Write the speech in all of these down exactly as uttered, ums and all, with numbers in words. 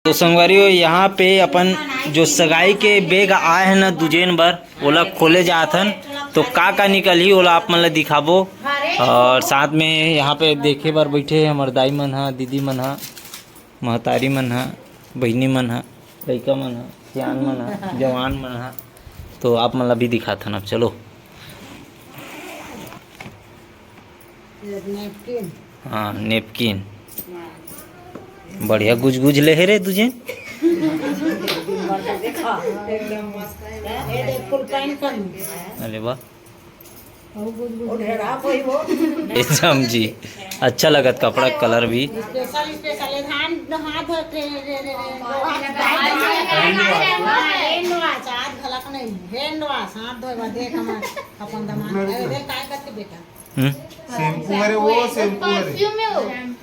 तो संगवारी हो, यहाँ पे अपन जो सगाई के bag आए हे ना दुजेन बर, ओला खोले जात हन। तो का का निकलही, ओला आप मन ला दिखाबो। और साथ में यहाँ पे देखे बर बैठे हे हमर दाई मन हा, दीदी मन हा, महतारी मन हा, बहिनी मन हा, लइका मन हा, सियान मन हा, जवान मन हा। तो आप मन ला भी दिखाथन अब, चलो। ये napkin। हाँ, napkin। बढ़िया गुजगुज ले हे रे तुझे। ये देख, full pant पहन। अरे वाह। वो गुजगुज वो ढेरा कोई वो। एकदम जी। अच्छा लगत कपड़ा, colour भी। Special, special, ये धान, हाथ धो के, रे, रे, रे, रे, hand wash, हाथ घलक नहीं, hand wash, हाथ धोए बर देख हमार अपन दामाद। अरे देख, काय करके बेटा। हम्म। Shampoo हरे वो, shampoo हरे। Perfume हे वो।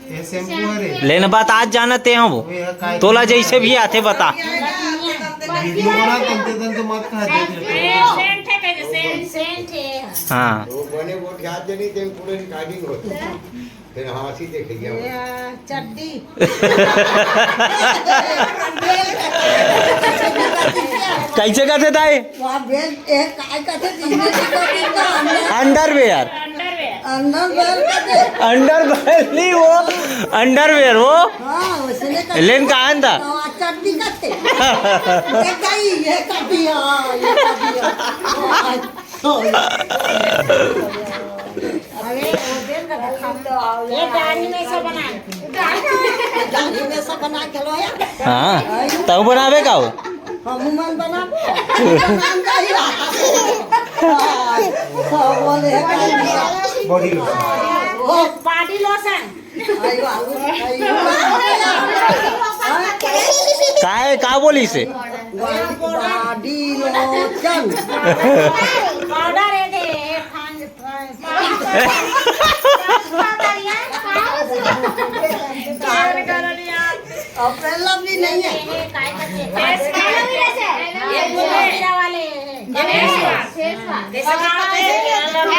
ये shampoo हरे। लेन बात आज जाना ते हो वो। वो ये काय तोला जैसे भी आथे बता। Video बना, तंते तंते मत कहा दे। Scent हे, कहे scent। Scent हे। हाँ। वो बने वो ध्यान देनी ते पूरे recording होते। फिर हाँसी देखे गया। ये चड्डी। कैसे करते ताई? वहाँ बेल, ए, काय कहते थे? Underwear। Underwear कहते। Underwear नहीं वो, underwear वो। हाँ, वैसे नहीं कहते। लेन कहा आंदा? हाँ, चड्डी कहते। ये कही, ये कही, हाँ, ये कही, हाँ। अरे, वो दिन का खाना। ये दाढ़ी में से बना। दाढ़ी में से बना के लो यार। हाँ, तब बनावे का हो? हम मन बनाबो। Body lotion। वो body lotion। काय, का बोली से? Body lotion। Powder हे दे, Umbrella भी नहीं है।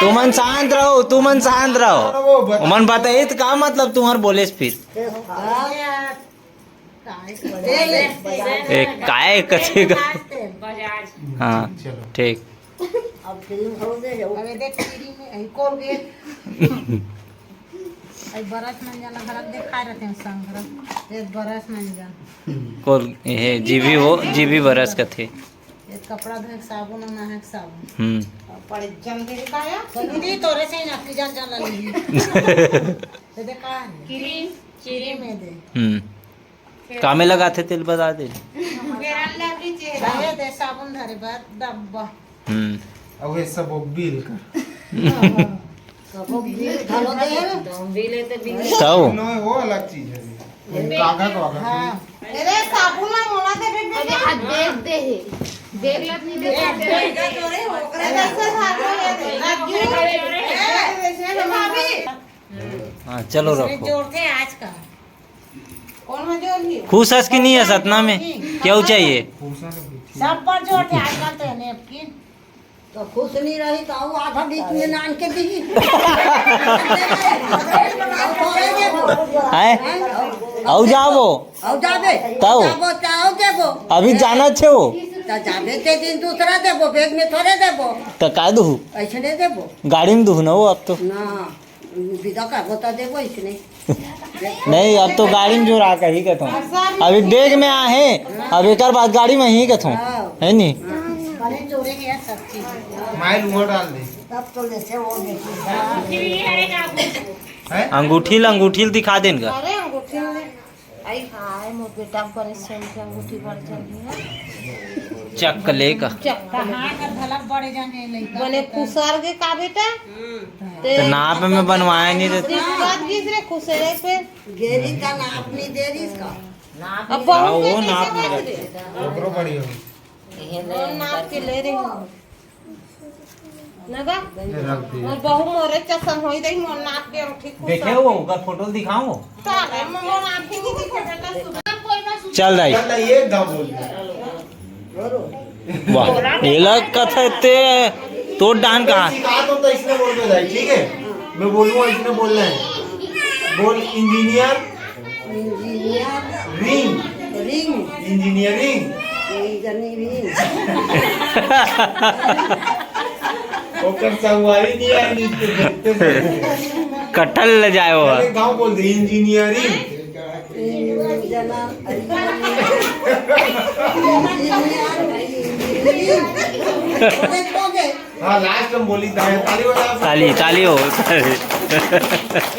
तुमन शांत रहो, तुमन शांत रहो। उमन बताई त का मतलब तुम्हार बोले से फिर? ए, काय कथे का? हाँ, ठीक। अब क्रीम हो गए हो। अरे देख, क्रीम में, अरे कोलगेट। अरे ब्रश मंजन ला घरक देखाए रहते हैं संग, ये ब्रश मंजन। कोल, ये जीभी हो, जीभी ब्रश कथे। ये कपड़ा धोए के साबुन और नहाए के साबुन। हम्म। और पड़े जम के दिखाया। दीदी तोरे से ही ना, की जान जान ला ली। ये देखा है? क्रीम, क्रीम है दे। हम्म। कामे लगाथे तेल बता दे। Fair and Lovely चेहरा। ये दे साबुन धरे बर डब्बा। हम्म। अब ये सब वो बिल कर। सब वो बिल घलो दे। बिल है तो बिल। तब? नहीं, वो अलग चीज है। कागज वागज। हाँ। अरे साबुन ना मोला दे बे बेटा। हाथ देख दे है। देख ले अपनी देख। ओकरे जैसे साबुन है दे। भाभी। हाँ, चलो इसमें रखो। जोर थे आज का। कौन में जोर ही? खुश हस कि नहीं है सतना में? क्या चाहिए? सब पर जोर थे आजकल तो napkin। तो खुश नहीं रही तो वो आधा बीच में नान के दी। है? औ जाबो। औ जाबे। तौ? जाबो, तो औ देबो। अभी जाना छे वो? तो जाबे ते दिन दूसरा देबो, bag में थोड़े देबो। तो का दूँ? ऐसे नहीं देबो। गाड़ी में दूँ ना वो अब तो। ना। विदा का बता दे वो इसने। नहीं, अब तो गाड़ी में जोरा कही के तो। अभी bag में आहे, अब एकर बाद गाड़ी में ही के तो। हाँ। है नी? अरे जोरे के यार सब चीज। माइल उहाँ डाल दे। तब तो जैसे वो देखिए। हैं? अंगूठी ल, अंगूठी ल दिखा देन का। अरे अंगूठी ले। आई हाय, मोर बेटा बने सोन के अंगूठी बड़ जल्दी है। चक ले का। चक। कहाँ कर भला बड़े जाने लइका बने बेटा। कुसर के का बेटा? हम्म। ते तो नाप में बनवाए नहीं रहते। बात किस रे कुसरे पे? गेरी का नाप नहीं दे रही इसका। अब बहुत हाँ, वो कैसे नाप में बात रहते। रे? ओकरो बड़ी हो। वो नाप के ले रही हूँ। नगा? ये रख दिया। मोर बहू मोरे चसन होई रही, मोर नाप के अंगूठी खुश देखे हो, ओकर फोटो दिखाओ। तारे मोर नाप के नहीं दिखे बेटा, सुबह। चल दाई। चल दाई, एक गाँव बोल दे। वाह, एला कथे ते तोर डान कहाँ? सिखा दो तो इसने बोल दो दाई, ठीक है? मैं बोलूँगा, इसने बोलना है। बोल, engineer। Engineer। Ring। Ring। Engineering. Engineering. ओकर संगवारी नहीं आए, नहीं तो देखते थे। कटल ले जाए वो। अरे गाँव बोल दे, इंजीनियरिंग। Engineer, engineer. हाँ, लास्ट में बोली था, ताली बजाओ। ताली, ताली हो।